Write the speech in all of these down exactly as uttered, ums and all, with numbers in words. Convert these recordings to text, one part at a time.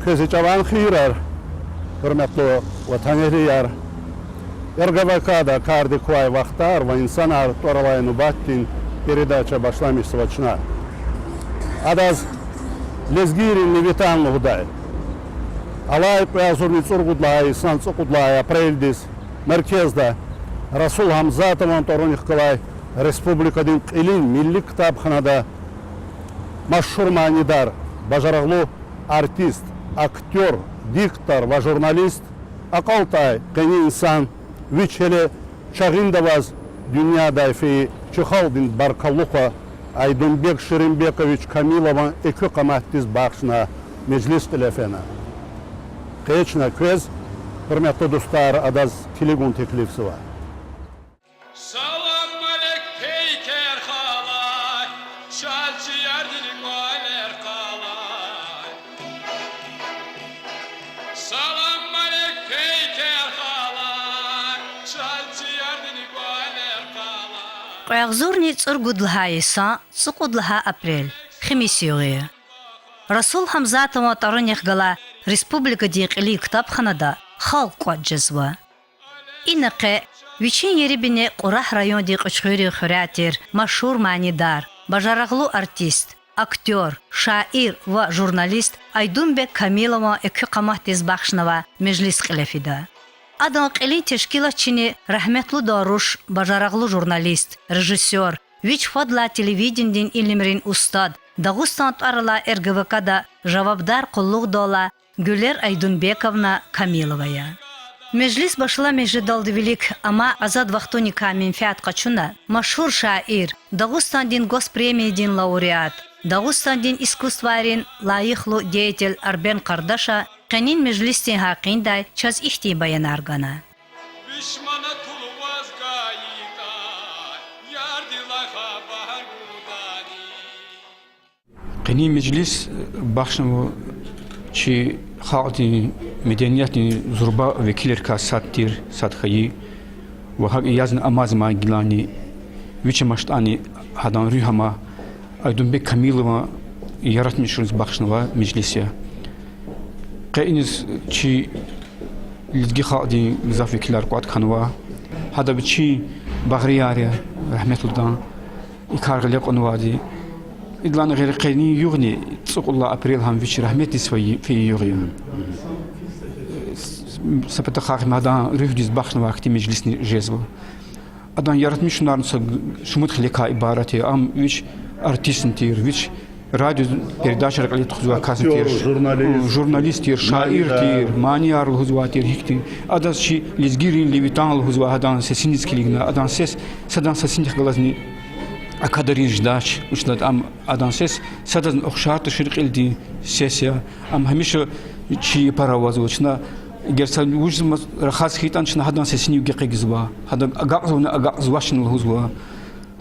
Квез и чӀаван хийирар, гьуьрметлу ватанэгьлияр. РГВК-да кардик квай Вахтар ва инсанар тӀвар алай нубатдин передача башламишзава чна. Адаз Лезгийрин левитан лугьудай. Алай кьве агъзурни цӀуругуд лагьай йисан цӀукьуд лагьай апрелдиз меркезда, Расул Гьамзатован тӀварунихъ галай республикадин кьилин милли ктабханада машгьур манидар, бажарагълу артист, актёр, диктор ва журналист, акьалтӀай къени инсан, вич гьеле чагъинда аваз дуьньядай фейи чи халкьдин баркаллу хва Айдунбек Ширинбекович Камилован экуь къаматдиз бахшна межлис кьиле фена. Къе чна квез, гьуьрметлу дустар, адаз килиг гун теклифзава. Салам алейк, пейкер халай, чаз чи ярдин кӀвалер къалай. Салам алейк, пейкер халай, чаз чи ярдин кӀвалер къалай. Кьве агъзурни цӀуругуд лагьай йисан цӀукьуд лагьай апрель, химис югъ я. Расул Гьамзатован тӀварунихъ галай республикадин кьилин ктабханада халкь кӀватӀ жезва. Ина къе вичин ери-бине Кьурагь райондин Кьуьчхуьрин хуьряй тир машгьур манидар, бажарагълу артист, актёр, шаир ва журналист Айдунбек Камилован экуь къаматдиз бахшнавай межлис кьиле фида. Адан кьилин тешкилатчини рагьметлудан руш, бажарагълу журналист, режиссёр, вич фадлай телевиденидин илимрин устад, Дагъустан тӀвар алай РГВК-да жавабдар къуллугъдаллай Гуьллер Айдунбековна Камилова я. Межлис башламиш жедалди вилик амай азад вахтуникай менфят къачуна, машгьур шаир, Дагъустандин госпремиядин лауреат, Дагъустандин искусствайрин лайихлу деятель Арбен Къардаша къенин межлисдин гьакъиндай чаз ихьтин баянар гана. Виш манат пул ваз гайитӀа, ярдилай хабар гудани. Къенин межлис бахшнава чи халкьдин медениятдин зурба векилрикай сад тир, сад хьайи ва гьакӀ язни амазмай гилани, вич амачтӀани гьадан руьгь ама, Айдунбек Камилован яратмишуниз бахшнавай межлис я. Къе иниз чи лезги халкьдин гзаф векилар кӀватӀ хьанва. Гьада вичин багърияр я, рагьметлудан, и кар гъиле кьунвайди. Идалай гъейри къенин югъни, цӀукьуд лагьай апрель, гьам вич рагьметдиз фейи, фейи югъ я. Са патахъай гьам гьадан руьгьдиз бахшнавай ахьтин межлисни жезва. Адан яратмишунарни са шумуд хилекай ибарат я. Ам вич артистни тир, вич радиопередачайра кьиле тухузвай касни тир, журналист тир, шаир тир, манияр лугьузвай тир, гьихьтин. Адаз чи лезгийрин Левитан лугьузвай, гьадан сесиниз килигна, адан сес садан сесинихъ галазни акадарин жедач, вучиз лагьайтӀа ам, адан сес садазни ухшар тушир, кьилдин сес я. Ам гьамиша чи япара авазва, чна эгер са вуж рахаз хьайитӀани, чна гьадан сесинив гекъигзава, гьада агакьзавани агакьзавачни лугьузва.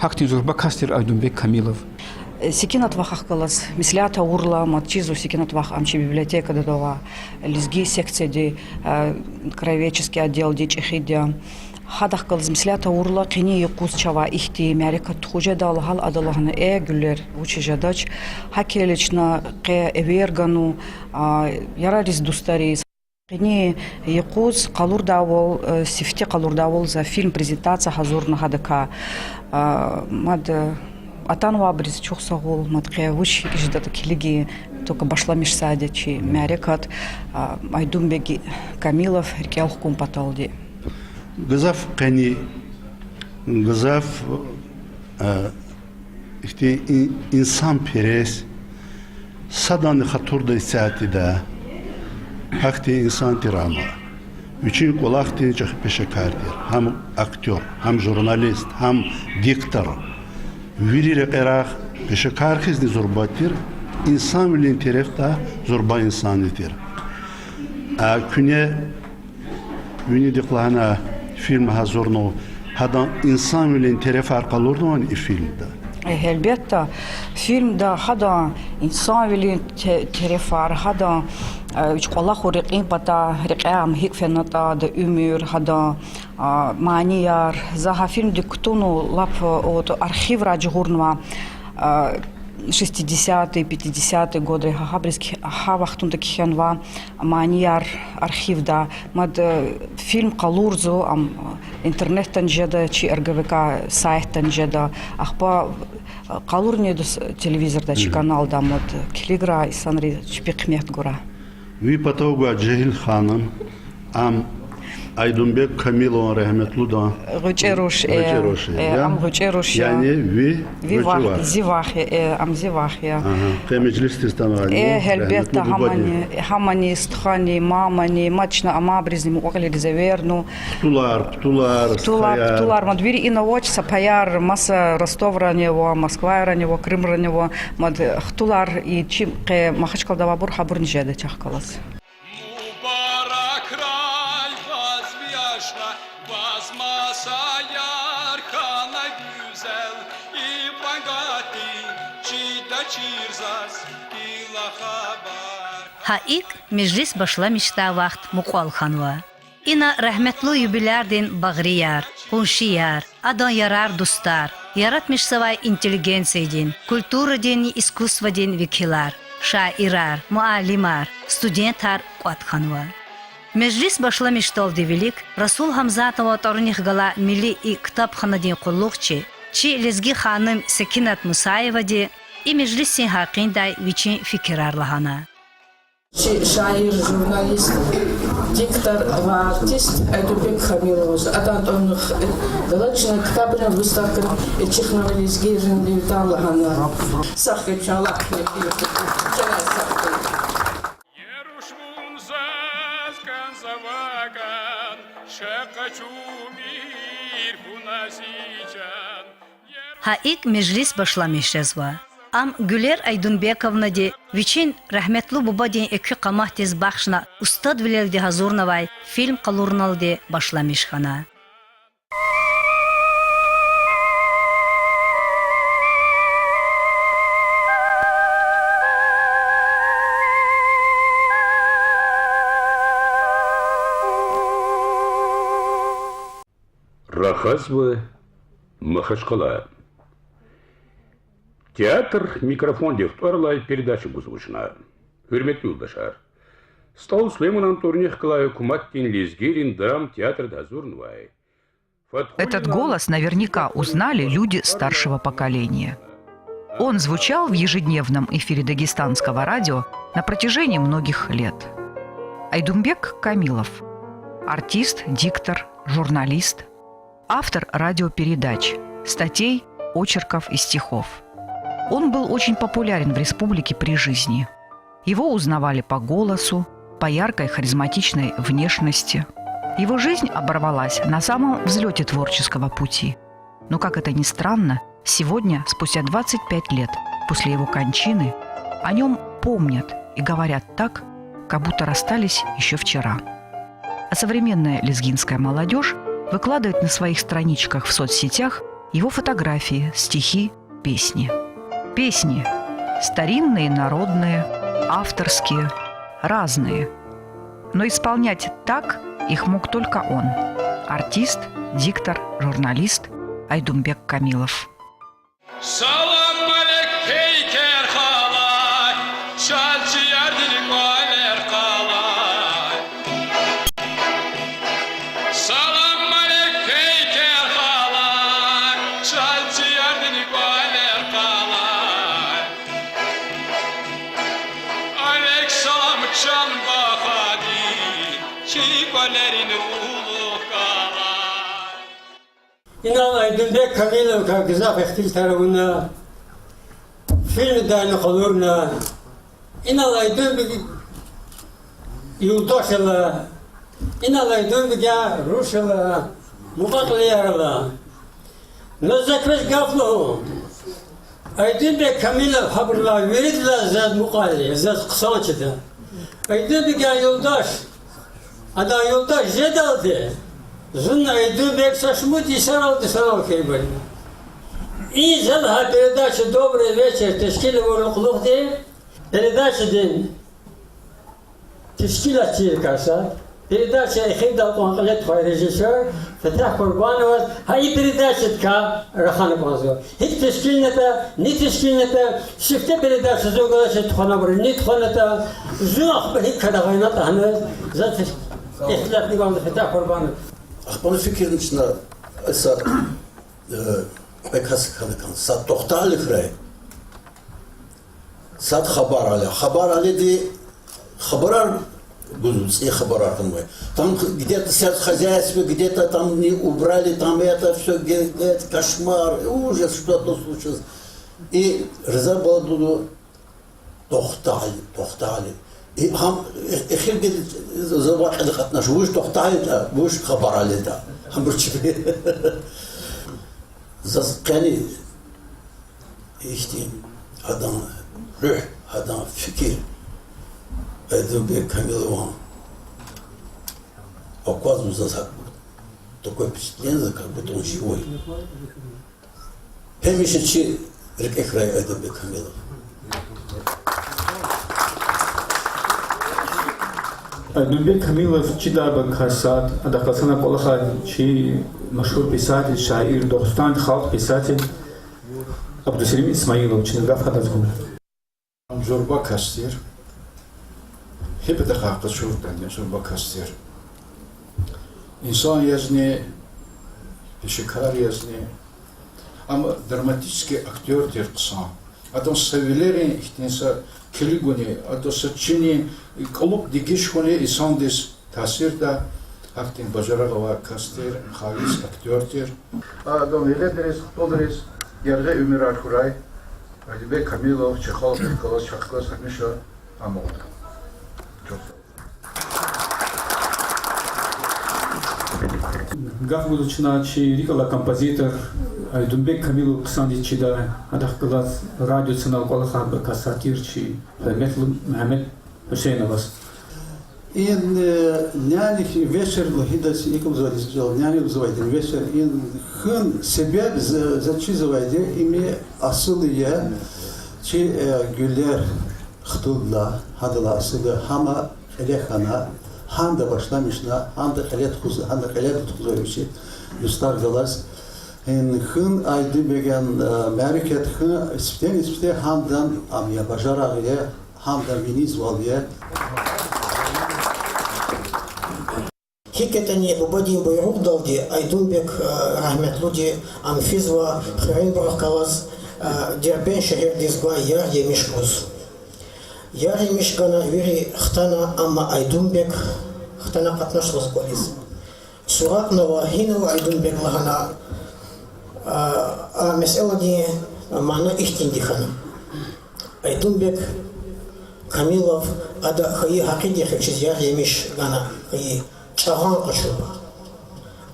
Гьахьтин зурба кас тир Айдунбек Камилов. Секинат вахахъ галаз меслят авурла, мад чизва Секинат вах, ам чи библиотекада ава, лезги секцияди, краеведческий отделди чӀехиди я. Гьадахъ галаз меслят авурла, къенин юкъуз чавай ихьтин мярекат тухуз жеда лагьайла, ада лагьана: Э, Гуьллер, вучиз жедач? ГьакӀ хьайила чна къе эвер гана, ярариз, дустариз. Къенин юкъуз къалурдайвал, сифте къалурдайвал за фильм-презентация гьазурна гьадакай. Мад атанвайбуруз чухсагъул, мад къе вуч жедатӀа килигин, только башламишзавайди я чи мярекат, Айдунбек Камилов рикӀел хкун паталди. Гзаф къени, гзаф ихьтин инсанперес, садани хатурдай исятда, гьахьтин инсан тир ам. Вичин кӀвалахдин чӀехи пешекар тир, гьам актёр, гьам журналист, гьам диктор. Вири рекьерай пешекар хьизни зурба тир, инсанвилин терефдай зурба инсан тир. А куьне винидихъ лагьана фильм гьазурнава, гьадан инсанвилин терефар къалурнавани и фильмда? Гьелбетда, фильмда гьадан инсанвилин те-, терефар, гьадан вич кӀвалахун рекьин патай, рекьяй ам гьикӀ фенатӀа, адан уьмуьр, гьадан манияр. За гьа фильмдик кутуна лап, вот, архиврай жугъурнава, Шестидесятые, пятидесятые годы, гьа, гьабуруз кхь-, гьа вахтунда кхьенва манияр архивда. Мад, э, фильм къалурзава, ам, э, интернетдани жеда, чи РГВК сайтдани жеда. Ахпа, э, къалурни ийида телевизорда, чи каналда, мад, э, килиграй инсанри, чпи къимет гурай. Ви патав гвай жегьил ханум, ам Айдунбек Камилован, рагьметлудан, гъвечӀи руш, э, гъвечӀи руш, э, я? Ам гъвечӀи руш я. Яни ви, ви гъвечӀи вах, вах. Зи вах я, э, ам зи вах я. Агьа. Къе межлисдиз атанвайни, э, гьелбетда, рагьметлу бубадин, гьамани, гьамани, стхани, мамани, мад чна амайбурузни мукьва-кьилийриз эверна. Хтулар, хтулар, хтулар, стхаяр. Хтулар, мад вири ина авач, са паяр, маса Ростоврани ава, Москвайрани ава, Крымрани ава, мад хтулар, и чи къе Махачкъалада авайбур, гьабурни жеда чахъ галаз. Мубаракрай ваз, ви ашна, ваз масаяр хьана гуьзел, и пагати чида чир заз гила хабар. Гьа икӀ межлис башламишдай вахт мукьвал хьанва. Ина рагьметлу юбилярдин багърияр, къуншияр, адан ярар-дустар, яратмишзавай интеллигенциядин, культурадин, искусствадин векилар, шаирар, муаллимар, студентар кӀватӀ хьанва. Межлис башламишдалди вилик Расул Гьамзатован тӀварунихъ галай милли и ктабханадин къуллугъчи, чи лезги ханум Секинат Мусаевади и межлисдин гьакъиндай вичин фикирар лагьана. Чи шаир, журналист, диктор ва артист Айдунбек Камиловаз, адан тӀварунихъ галачна ктабрин выставкадин чихъ Новолезкийрин левитан лагьана. Сагъ хьуй, чан лагь, чан сагъ хьуй. Е руш вун заз кӀанзава кӀан, ша къачу мир вуна зи чан. Гьа икӀ межлис башламиш жезва. Ам Гуьлер Айдунбековнади вичин рагьметлу бубадин экуь къаматдиз бахшна устадвилелди гьазурнавай фильм къалуруналди башламиш хьана. Рахазва Махачкъала. Театр микрофондив тӀвар алай передача гузвачна. Гьуьрметлу юлдашар, СтӀал Сулейманан тӀварунихъ галай гьукуматдин лезгийрин драм театрда гьазурнавай Этот голос наверняка узнали люди старшего поколения. Он звучал в ежедневном эфире Дагестанского радио на протяжении многих лет. Айдунбек Камилов. Артист, диктор, журналист, автор радиопередач, статей, очерков и стихов. Он был очень популярен в республике при жизни. Его узнавали по голосу, по яркой харизматичной внешности. Его жизнь оборвалась на самом взлёте творческого пути. Но, как это ни странно, сегодня, спустя двадцать пять лет после его кончины, о нём помнят и говорят так, как будто расстались ещё вчера. А современная лезгинская молодёжь выкладывает на своих страничках в соцсетях его фотографии, стихи, песни. Песни старинные, народные, авторские, разные. Но исполнять так их мог только он. Артист, диктор, журналист Айдунбек Камилов. Салам алейк, пейкер халай, чаз чиярдин кӀвалер къалай. Салам алейк, пейкер халай, чаз чиярдин кӀвалер къалай. Алейк салам, чан бахади, чи кӀвалерин улугъ галай. Инал Айдунбек Камиловакай гзаф ихтилатар авуна, фильмдани къалурна. Инал Айдунбек юлдаш ала, инал Айдунбекан руш ала, мукьва-кьилияр ала. Но за квез гаф лугьун. Айдунбек Камилов гьабурулай виридалай заз мукьва я, заз хъсан чида. Айдунбекан юлдаш, адан юлдаш жедалди, зун Айдунбек са шумуд йисаралди санал хьайибур я. И за лагьай передача «Добрый вечер» тешкил авурун кьулухъди передачадин тешкилатчийрикай са, Передача эхирдал кьван кьиле тухвай режиссёр Фетягь Курбановаз гьа и передачадикай рахана кӀанзава. ГьикӀ тешкилнатӀа, ни тешкилнатӀа, сифте передача зун галачиз тухванабур, ни тухванатӀа, зун ахпа гьикӀ къадагъайнатӀа гьана, за теш-, ихтилатни кӀанда Фетягь Курбанов. Ахпа фикирна чна, са, э, кьве кас хьана кӀан, сад Тохтагьали хьрай, сад Хабарали. Хабаралиди хабарар гуз, цӀийи хабарар хьанвай. Там где-то сельскохозяйство, где-то там не убрали, там это всё, ге-, ге-, кошмар, ужас, что-то случилось. И Риза Баладулу Тохтагьали, Тохтагьали. И гьам э-, эхирдиз за вакъиадиз кьатӀнач, вуж ТохтагьалитӀа, вуж ХабаралитӀа. Гьабур чпи. Заз къени ихьтин адан руьгь, адан фикир, Айдунбек Камилован аквазва заз, такое впечатление, как будто он живой. Гьамиша чи рикӀе хьрай Айдунбек Камилов. Айдунбек Камилов чидайбурукай сад, адахъ галаз санал кӀвалахай чи машгьур писатель, шаир, Дагъустандин халкь писатель Абдуселим Исмаилов, чна гаф гьадаз гун. Ам зурба кас тир. Гьи патахъай къачуртӀани, зурба кас тир. Инсан язни, пешекар язни. Ам драматический актёр тир хъсан. Адан са вилерин ихьтин са килигуни, адан са чини кӀулухъ дегиш хьуни инсандиз таъсирда, гьахьтин бажарагъ авай кас тир, халис актёр тир. Адан веледриз, хтулриз яргъи уьмуьрар хьурай. Айдунбек Камилов чи халкьдихъ галаз, чахъ галаз гьамиша амукьда. Гаф гузва чна чи рикӀ алай композитор Айдунбек Камилов хъсандиз чидай, адахъ галаз радио санал кӀвалахайбурукай сад тир чи гьуьрметлу Мегьамед Гьуьсейноваз. Ин, э, няни вечер лугьудайс, икӀ лугьузвайди, няни лугьузвайди вечер, ин хьун себеб за-, заз чизвайди, им асул я чи, э, Гуьллер хтулдалай, гьадалай асул я, гьам кьиле хьана, гьанда башламишна, гьанда кьиле тухуз-, гьанда кьиле тухузвай вичи дустар галаз. Ин хьун Айдунбеган, э, мярекат хьун, сифтени-сифте гьандан ам я бажарагъ я, гьандан винизвал я. ГьикӀ ятӀани бубадин буйругъдалди Айдунбек, э, рагьметлуди ам физва хуьруьнбурухъ галаз, э, Дербент шегьердиз гвай яр-емиш гуз. Яр-емиш гана вири хтана, амма Айдунбек хтана кьатӀнашзаваз кӀвализ. Суракьнава, гьинава Айдунбек лагьана, а, а месэладин мана ихьтинди хьана. Айдунбек Камилов, ада хьайи гьакъиди хьиз чиз яр-емиш гана хьайи, чӀагъан къачурва.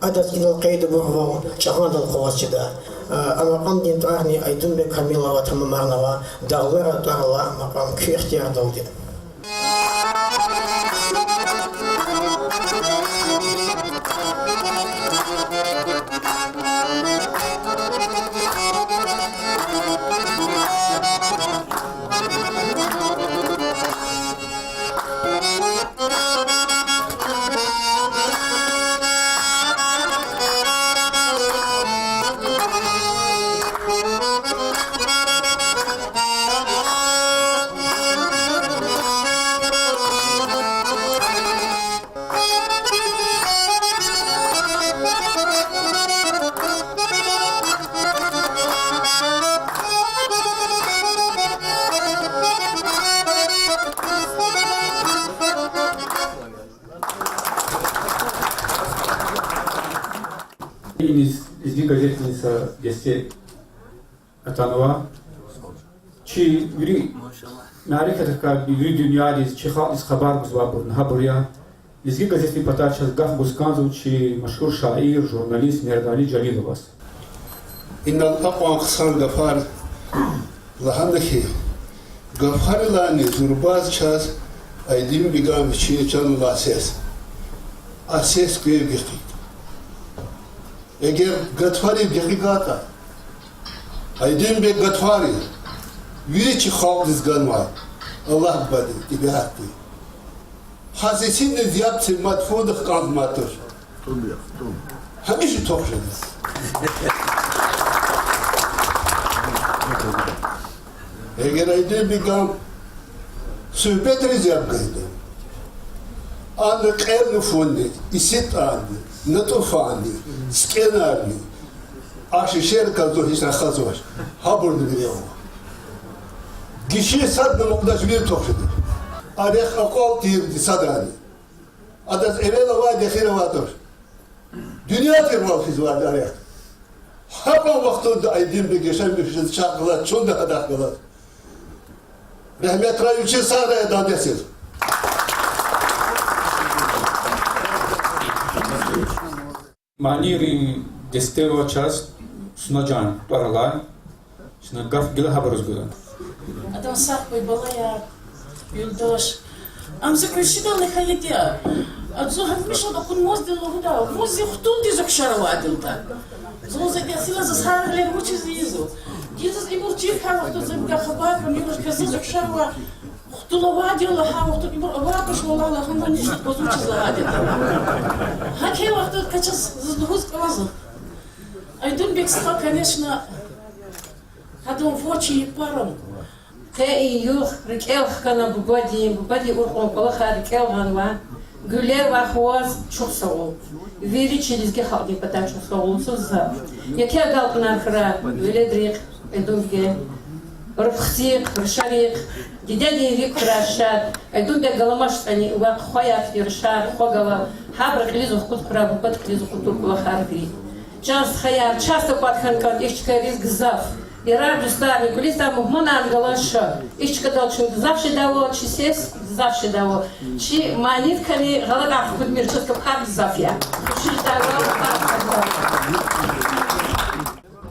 Адаз инал къейд авурвал чӀагъандал къугъваз чида. А макьамдин тӀварни Айдунбек Камилова тамамарнава, Дагълара тӀвар алай макьам куь ихтиярдалди. Иниз Лезги газетдин са десте атанва. Чи вири мярекатрикай вири дуьньядиз, чи халкьдиз хабар гузвайбур гьабур я. Лезги газетдин патай чаз гаф гуз кӀанзава чи машгьур шаир, журналист Мердали Жалиловаз. Инал акьван хъсан гафар лагьана хьи, гафарилайни зурбаз чаз Айдунбеган вичин чан алай сес, а сес квев гекъиг. Эгер гатфарив гекъигайтӀа, Айдунбег гатфари вири чи халкьдиз ганвай, Аллагь бубади, тӀебиатди. Гьасисиниз яб це, мад фундихъ кӀанз мад туш. Гьамиша тохжеда. Эгер Айдунбеган суьгьбетриз яб гайитӀа, ана кьел-нуфунни, иситӀани, натӀуфани, сикӀенарни, а шешерикай зун гьич рахазвач, гьабурни вири ава. Гиши садни амукьдач, вири тохжеда. А рехъ акьван тирди садрани. Адаз эвел авайди, эхир авайди туш. Дуьнья тирвал физвайди а рехъ. Гьакьван вахтунда Айдунбег яшамиш жез чахъ галаз, чунни гьадахъ галаз. Рагьметрай, вичи сагърай адан несил. Манийрин дестедал чаз Сунаджан тӀвар алай, чна гаф гила гьабуруз гуда. Адан сагъ хьуй, балаяр, юлдаш. Ам зи куьрсидални хьайиди я. Ада зун гьамиша акун муздил лугьуда, муз зи хтулдиз ухшар авайдалда. Зун зи кесила заз гьар гъиле вучиз ийизва. Гила заз ибур чир хьайи вахтунда зун гаф хабар кьун, юлдаш, квез заз ухшар авай хтул авайди я лагьай вахтунда ибур авай туш валлагь лагьана, ништа кваз вучиз лагьайди я. Гьа хьайи вахтунда квез чаз заз лугьуз кӀанзава. Айдунбег стха, конечно, гьадан вачин япарам. Къе и югъ рикӀел хкана бубадин, бубадин уркьун кӀвалахар рикӀел гъанва. Гуьлер вахваз чухсагъул. Вири чи лезги халкьдин патай чухсагъул лугьузва за. Еке агалкьунар хьурай веледрихъ, Айдунбег, рапхъдихъ, рушарихъ, дидедин вилик хьурай шад. Айдунбег галамачтӀани, вахъ хваяр хьтин рушар хва гала, гьабурун кьилиз вахкуд хьурай, бубадин кьилиз вахкуд тур кӀвалахар вири. Чан стхаяр, чаз таквар хьана кӀанда, и чкайриз гзаф. Ярар, дустарни, Гуьлуьстан мугьманарни галаз ша. И чкадал чун гзаф жедайвал, чи сес гзаф жедайвал. Чи манидикайни гъалатӀар хкудмир, чаз капӀар гзаф я. Хуши жедайвал.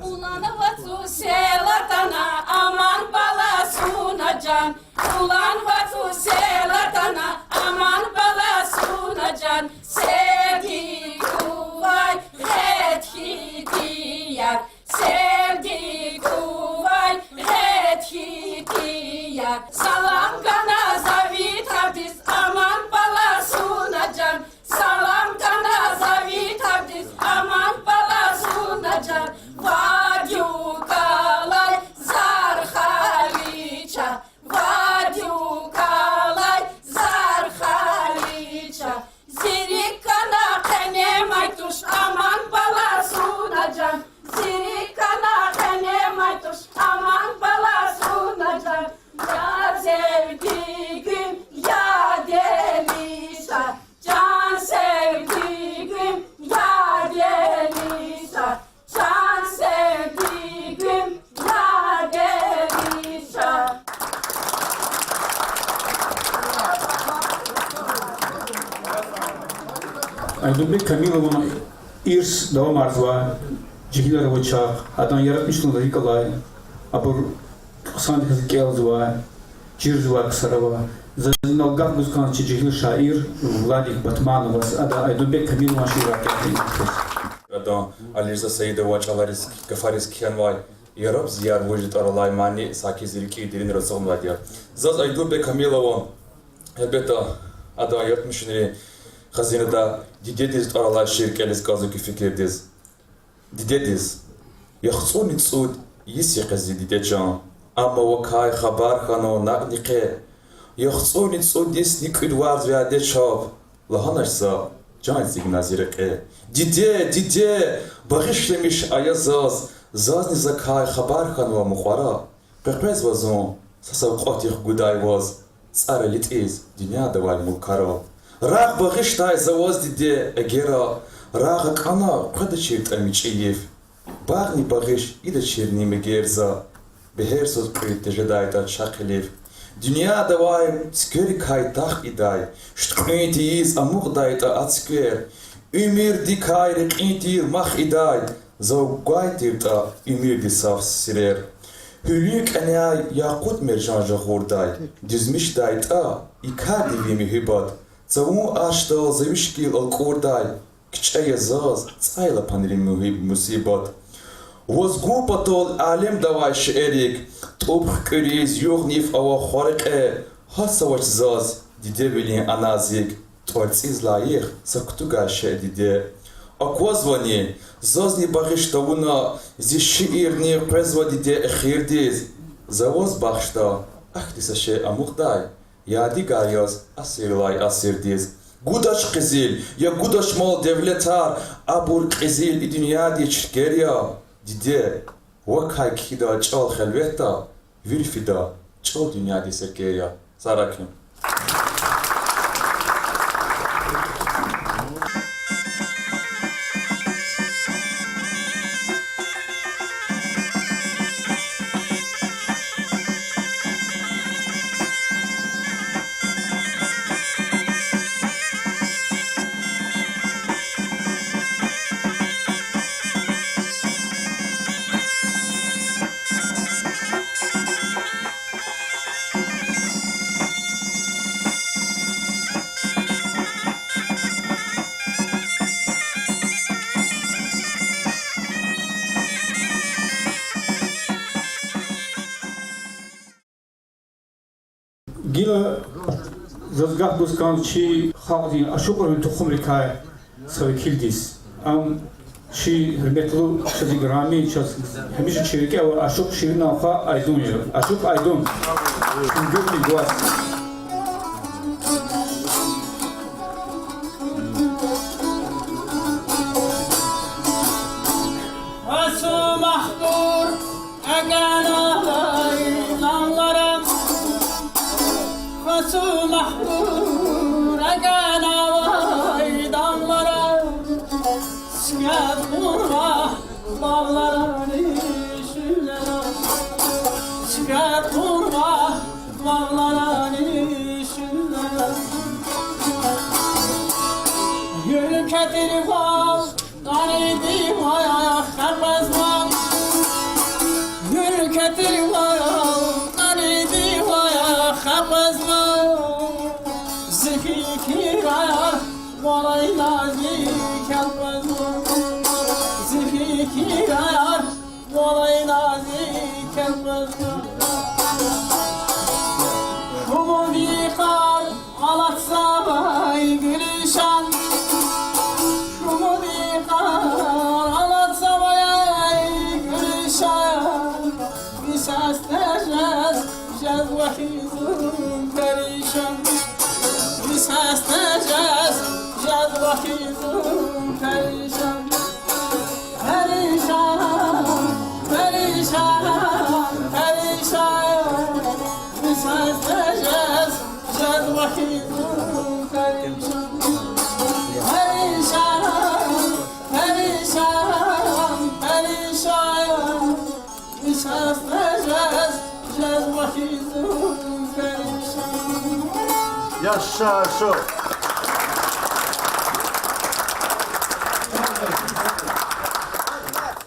Пулан вацӀу сел атана, аман бала Сунаджан. Пулан вацӀу сел атана, аман бала Сунаджан. Селги кувай гъед хьи тияр, селги кувай гъед хьи тияр. Салам гана Завитардиз, аман бала Сунаджан. Салам гана Завитардиз, аман бала Сунаджан. Вад юкалай зархали ча, вад юкалай зархали ча. Зи рикӀ гана къене май туш, аман бала Сунаджан. Зи рикӀ гана къене май туш, аман бала Сунаджан. Я зевдигим, я делиша, чан севдигим, я делиша, чан севдигим, я делиша. Айдунбек Камилован ирс давамарзава, жегьилар ава чахъ, адан яратмишунал рикӀ алай, абур хъсандиз кӀелзава, чирзавай ксар ава. Заз инал гаф гуз кӀанзава чи жегьил шаир Владик Батмановаз, ада Айдунбек Камилован шиирар кӀелда. Адан Алирза Саидован чӀалариз, гафариз кхьенвай: Яраб зи яр, вуж я тӀвар алай, мани саки зи рикӀин деринра ацукьнавайди я. Заз Айдунбек Камилован, гьелбетда, адан яратмишунрин хазинада Дидедиз тӀвар алай шиир кӀелиз кӀанзава куь фикирдиз. Дидедиз. ЯхцӀурни цӀуд йис я къе зи, диде чан, амма вакай хабар хьанва накьни къе. ЯхцӀурни цӀуд йис ни кӀуьд варз вядеч чав, лагьанач за, чан эцигна зи рекье. Диде, диде, багъишламиш ая заз, зазни закай хабар хьанва мукьвара. Къекъвезва зун, са савкьват югъ гудай ваз, цӀар илитӀиз дуьньяда авай мулкара. Рагъ багъишдай за ваз, диде, эгера рагъ акӀана, къведачиртӀа мичӀи йиф. Багъни багъиш ийидачирни мегер за, бегьерсуз кьуьд тежедайтӀа чахъ илиф. Дуьньяда авай цуькверикай тахт ийидай, шуьткьуьн тийиз амукьдайтӀа а цуьквер. Уьмуьрдикай рекьин тийир мах ийидай, зав гвай тиртӀа уьмуьрдин сав сирер. Гьуьлуьн кӀаняй якъут-мержан жагъурдай, дуьзмишдайтӀа и кардин ви муьгьуьббат. Цавун аршдал за ви шикил алкӀурдай, кичӀе я заз цӀай лапанрин муьгьуьб-мусибат. Ваз гун патал алемда авай шейэрик, тӀуб хкӀуьриз югъ-ниф ава хва рекье, гьасс авач заз Дидевилин аназ икӀ тӀварцӀиз лайих са кутугай шей, диде. Аквазвани, зазни багъиш тавуна, зи шиирни къвезва, диде, эхирдиз. За ваз бахшда ахьтин са шей амукьдай, ядигар яз асиррилай асирдиз. Гудач къизил, я гудач мал-девлетар, абур кьезил и дуьньядин чиркер я, диде. Вакай кхьида чӀал хелветда, вири фида чӀал дуьньядин серкер я. Сагърай куьн. Гила заз гаф гуз кӀанз чи халкьдин ашукьрин тухумрикай са векилдиз. Ам чи гьуьрметлу, чаз играми, чаз гьамиша чи рикӀе авай ашукь Ширинан хва Айдун я. Ашукь Айдун. Чуьнгуьрдин гваз. Асу махпур агана вай дамлара, асу махпур агана вай дамлара, сикӀет къурба багъларани шуьллера, сикӀет къурба багъларани шуьллера. Гуьл кетирвал къариди вай хапазна, гуьл кетирвал къариди вай хапазна, зи фикирар валай назик аквазна, зи фикирар валай назик аквазна. Шумуд йикъар алатзавай гуьлуьшан, шумуд йикъар алатзавай гуьлуьшан, ви сес тежез жезва хизун перишан, ви сес тежез жезва хизун перишан. Перишан, перишан, перишан, ви сес тежез жезва хизун перишан. Перишан, перишан, перишан, ви сес тежез жезва хизун перишан. Яша, яша.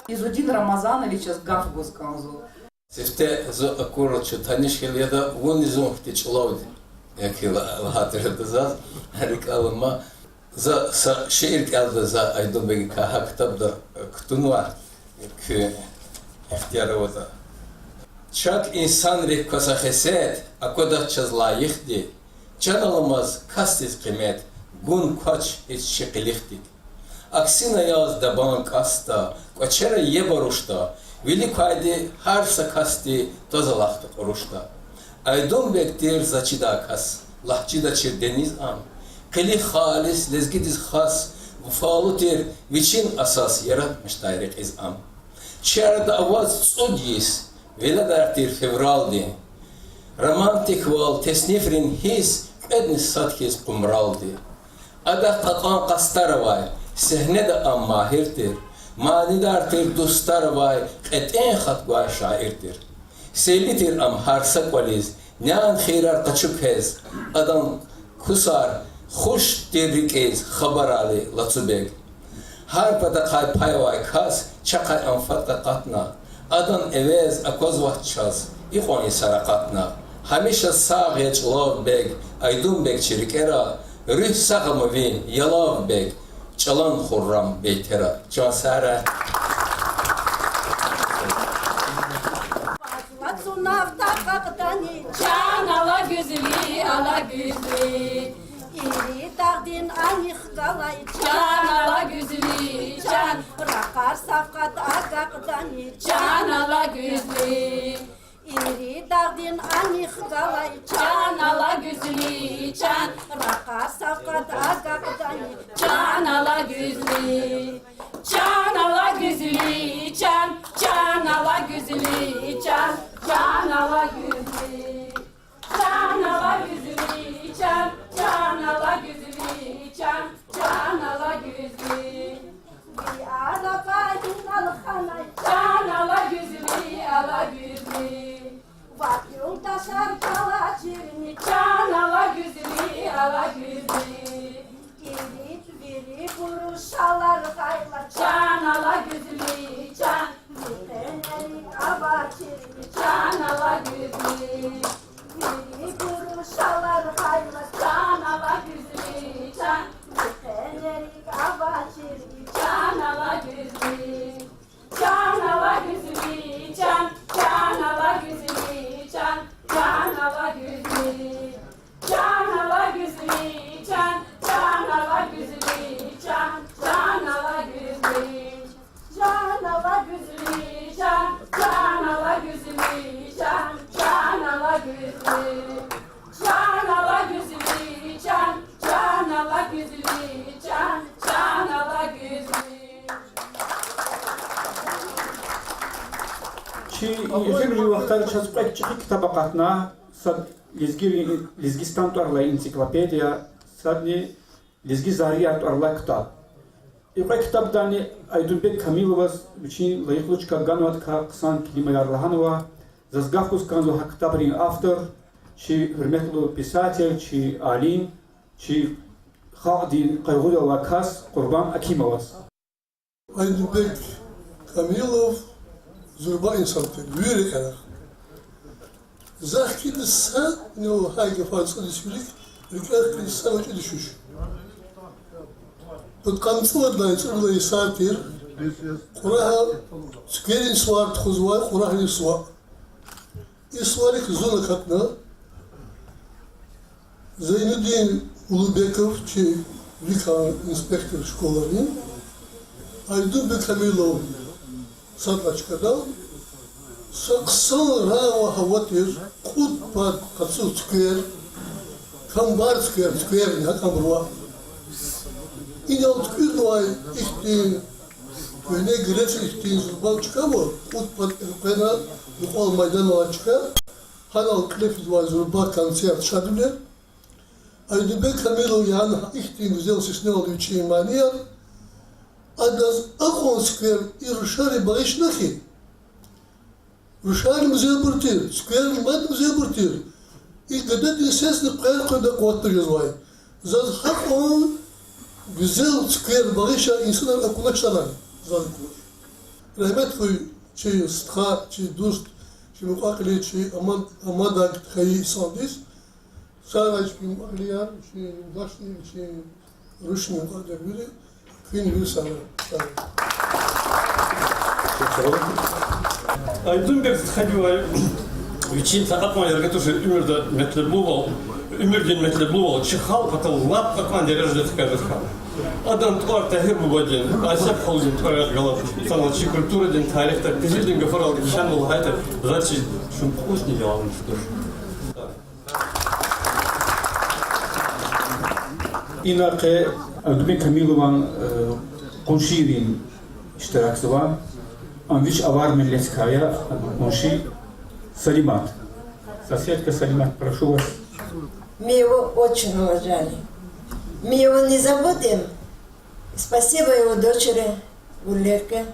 Изудин Рамазановичаз гаф гуз кӀанзава. Сифте зун акурла чун таниш хьайила, яда, вунни зун хьтин чӀулавди я хьи, лагьайтӀа заз рикӀел алама. За са шиир кӀелда, за Айдунбегакай гьа ктабда кутунва, куь ихтияр аватӀа. Чак инсанрик ква са хесет, аквадач чаз лайихди, чан аламаз касдиз къимет, гун квач гьич чи къилихдик. Аксина яз дабан кӀасда, кӀвачера еб арушда, вилик квайди гьар са касди тваз алахъда кьурушда. Айдунбег тир за чидай кас, лагь чидачир дениз ам. Къилих халис, лезгидиз хас, вафалу тир, вичин асас яратмишдай рекьиз ам. Чи арада аваз цӀуд йис, веледар тир февралдин. Романтиквал, теснифрин гьисс кьведни сад хьиз къумралди. Адак кьакьан къастар авай, сегьнеда ам магьир тир, манидар тир дустар авай, кьетӀен хатӀ гвай шаир тир. Сейли тир ам гьар са кӀвализ, нян хийирар къачу квез, адан кусар хуш тир рикӀиз, хабарали лацу бег. Гьар патахъай пай авай кас чахъай ам фад къакъатна, адан эвез аквазвач чаз икьван йисар акъатна. Гьамиша сагъ я чӀулав бег, Айдунбег чи рикӀера, руьгь сагъ ама ви, ялав бег, чӀалан хуррам бейтера. Чан сагърай. Цунаф такьакьдани, чан Алагуьзли, Алагуьзли. Ири дагъдин анихъ галай, чан Алагуьзли, чан. Ракъар савкьват агакьдани, чан Алагуьзли. Ири дагъдин анихъ галай, чан Алагуьзли, чан. Ракъар савкьват агакьдани, чан Алагуьзли. Чан Алагуьзли, чан, чан Алагуьзли, чан, чан Алагуьзли. Чан Алагуьзли, чан, чан Алагуьзли, чан, чан Алагуьзли. Ви арада гьинал ханай, чан Алагуьзли, Алагуьзли. Вак юлдашар кӀвале чирни, чан Алагуьзли, Алагуьзли. Ирид вири бурушалар гъайла, чан Алагуьзли, чан. Вихенерик авачирни, чан Алагуьзли. Вири бурушалар гъайла, чан Алагуьзли, чан. Вихенерик авачирни, чан Алагуьзли. Чан Алагуьзли, чан, чан Алагуьзли, чан, чан Алагуьзли. Чан Алагуьзли, чан, чан Алагуьзли, чан, чан Алагуьзли. Чан Алагуьзли, чан, чан Алагуьзли, чан, чан Алагуьзли. Чан Алагуьзли, чан, чан Алагуьзли, чан, чан Алагуьзли. Чи эфирдин вахтара чаз кьве чӀехи ктаб акъатна, сад лезги, Лезгистан тӀвар алай энциклопедия, садни Лезги зарияр тӀвар алай ктаб. И кьве ктабдани Айдунбег Камиловаз вичин лайихлу чка ганвай хъсан келимаяр лагьанва. Заз гаф гуз кӀанзава гьа ктабрин автор, чи гьуьрметлу писатель, чи алим, чи халкьдин къайгъудал алай кас Къурбан Акимоваз. Айдунбег Камилов зурба инсан тир, вири кьена. За хкида са, ну, гьа гафар цӀуд йис вилик, рикӀел хкида са вичӀи дуьшуьш. Пудкъанни цӀувад лагьай, цӀуд лагьай йисар тир, Кьурагь, цуькверин сувар тухузвай, Кьурагьдин сува. И суварик зун акатна, Зайнудин Улубеков, чи виликан инспектор школайрин, Айдунбег Камилов сад лагьай чкадал, са хъсан рагъ ва гьава тир, кьуд пад къацу цуьквер, камбар цуьквер, цуькверни гьакӀ абурувай. Инал туькӀуьрнавай ихьтин, куьгьне грецин ихьтин зурба чка ава, кьуд пад элкъвена, юкьвал майдан алай чка, гьанал кьиле физвай зурба концерт шадвилер. Айдунбег Камилов яна ихьтин гуьзел сесневалда вичин манияр, адаз акьван цуьквер и рушари багъишна хьи, рушарни мазебур тир, цуькверни мад мазебур тир. И гададин сесни къвер-къведа къуватда жезвай. Заз гьакьван гуьзел цуьквер багъишай инсанар акунач лагьана, заз акунач. Рагьмет хьуй чи стха, чи дуст, чи мукьва-кьили, чи амад-, амадаг хьайи инсандиз. Сагърай чпин мукьва-кьилияр, чи юлдашни, чи рушни, мукьва-кьилияр вири, куьн вири сагърай. Айдунбег стхадивай вичин са акьван яргъи туш уьмуьрда метлеблувал, уьмуьрдин метлеблувал чи халкь патал лап акьван дережада тикажиз хьана. Адан тӀвар Тагьир бубадин, Асеф халудин тӀварар галаз санал чи культурадин тарихда кьезилдин гафарал кхьенва лагьайтӀа, заз чиз шумпӀусни ялан туш. Ина къе Айдунбег Камилован, э, къуншийрин иштиракзава. Ам вич авар миллетдикай я, къунши Салимат. Соседка Салимат, прошу вас. Мы его очень уважали. Мы его не забудем. Спасибо его дочери, Гуллерке.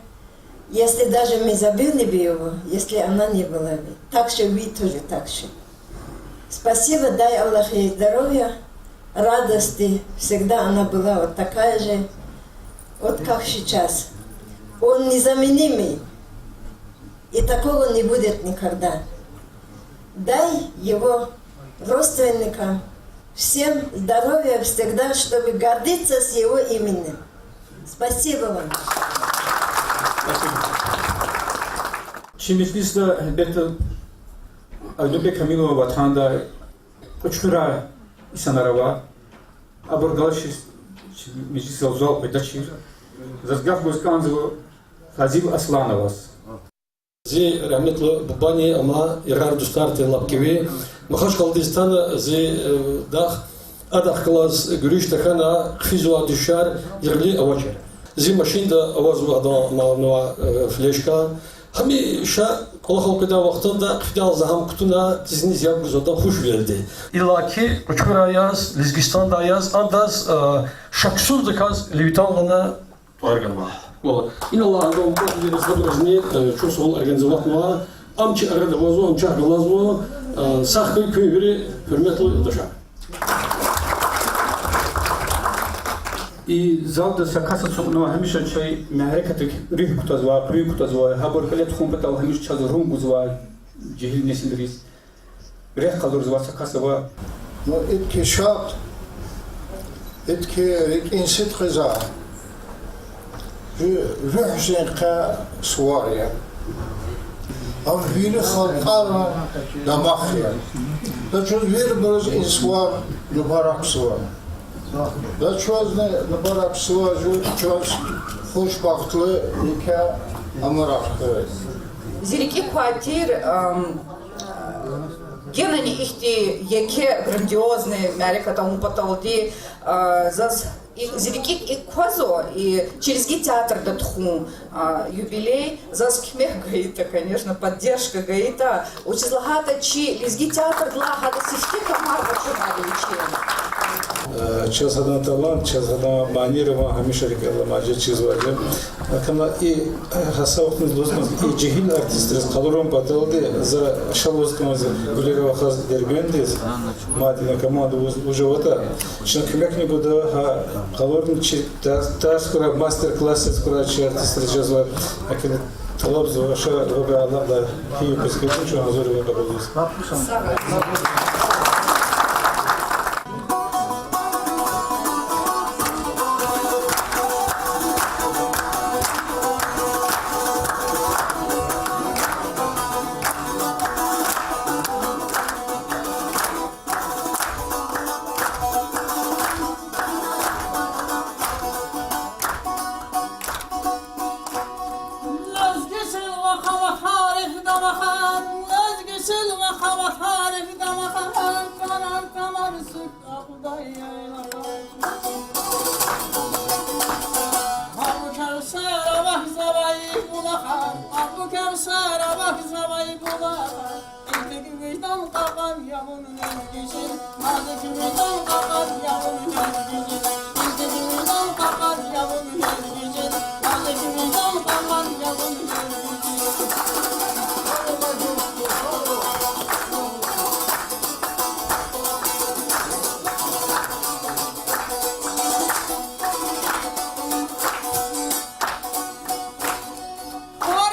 Если даже мы забыли бы его, если она не была бы. Так же вы тоже так же. Спасибо, дай Аллах ей здоровья, радости. Всегда она была вот такая же, вот как сейчас. Он незаменимый. И такого не будет никогда. Дай его родственникам всем здоровья всегда, чтобы гордиться с его именем. Спасибо вам. Чи межлисда, гьелбетда, Айдунбек Камилован ватандай Кьуьчхуьрай инсанар ава. Абур галачиз чи межлисдал зал къведачир. Заз гаф гуз кӀанзава Фазил Аслановаз. Зи рагьметлу бубани, ама, ярар-дустар тир лап киви. Махачкъаладиз атана зи, э, дах, адахъ галаз гуьруьш тахьана, хъфизва дуьшуьшар, яргъи авачир. Зи машинда авазва адан, ама, нуа, э, флешка. Гьамиша кӀвалахал къведай вахтунда хъфидайла за гьам кутуна, тизни яб гузва адан хушвилелди. Иллаки Кьуьчхуьрай яз, Лезгистандай яз, адаз, э, шаксуздаказ Левитан лагьана тӀвар ганва. Валлагь, иналлагь, адан кӀватӀ вири садразни, э, чун суал организоватьнава, ам чи арада авазва, ам чахъ галазва, э, сагъ хьуй куьн вири, гьуьрметлу юлдашар. И залда са кас ацукьнава, гьамиша чи мярекатдик руьгь кутазвай, къуьн кутазвай, гьабур кьиле тухун патал гьамиша чаз рун гузвай жегьил несилриз. Рехъ къалурзавай са кас ава. Ну, идки шад, идки рикӀин сидкьиз, жи руьгьдин къе сувар я. Ам вири халкьарин дамах я. За чаз вирибуруз и сувар мубаракзава. За чазни мубаракзава, жи чаз хушбахтлу еке амарахъ хьуй. Зи рикӀик квай тир, ам, генани ихьтин еке грандиозный мярекат авун паталди, а, заз и, зи рикӀик икӀ квазва, и чи лезги театрда тухун, а, юбилей, заз куьмек гайитӀа, конечно, поддержка гайитӀа, вучиз лагьайтӀа чи лезги театрдилай гьада сифте камар къачунар я вичин. Э, чаз гьадан талант, чаз гьадан манийрин ван гьамиша рикӀел алама жез чизвайди я. Акуна и, э, гьа са вахтунда лугьуз кӀанзава, и жегьил артистриз къалурун паталди за ша лугьуз кӀанзава Гуьлера вахаз Дербентдиз, мад ина команда вуж, вуж аватӀа, чна куьмекни гуда, гьа къалурун чи тарс, тарс хьурай, мастер-классриз хьурай чи артистриз жезвай, акуна тӀалабзава, ша вавай алакьдай гьи юкъуз хьайитӀани чун гьазур я кьабулиз. Лезги чилгъахъ ава тариф дамахар, лезги чилгъахъ ава тариф дамахар, тарар-тарар сук акъудай яйлахар. Абу Кевсера вахзавай булахар, Абу Кевсера вахзавай булахар. Интик виждан къакъар я вун лезги чил, мазик виждан къакъар я вун лезги чил, интик виждан къакъар я вун лезги чил, мазик виждан къакъар я вун лезги чил.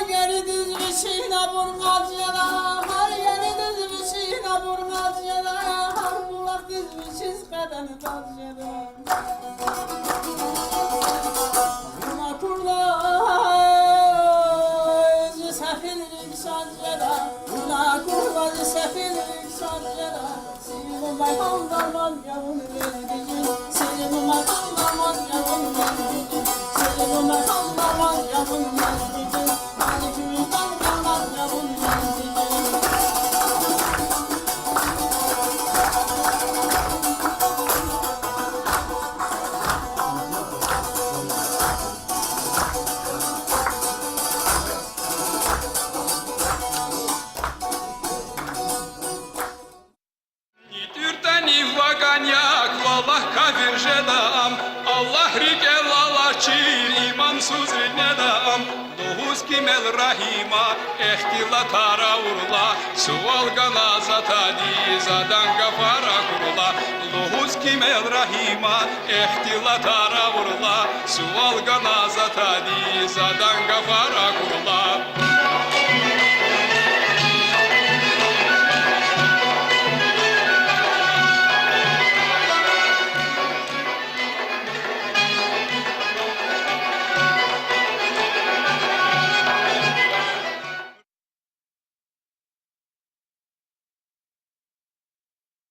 Гьар еридиз вичин абур кьаз жеда, гьар еридиз вичин абур кьаз жеда, гьар булахдиз вичиз къедем кьаз жеда. Вун акурла зи сефилрик шад жеда, вун акурла зи сефилрик шад жеда. Ни тӀуьртӀани вакӀан я, кӀвалах кавир жеда ам, Аллагь рикӀел алачир имансузрин неда ам. Лугьуз кимел Рагьима, ихтилатар авурла, суал гана за тадиз, адан гафар акурла. Лугьуз кимел Рагьима, ихтилатар авурла, суал гана за тадиз, адан гафар акурла.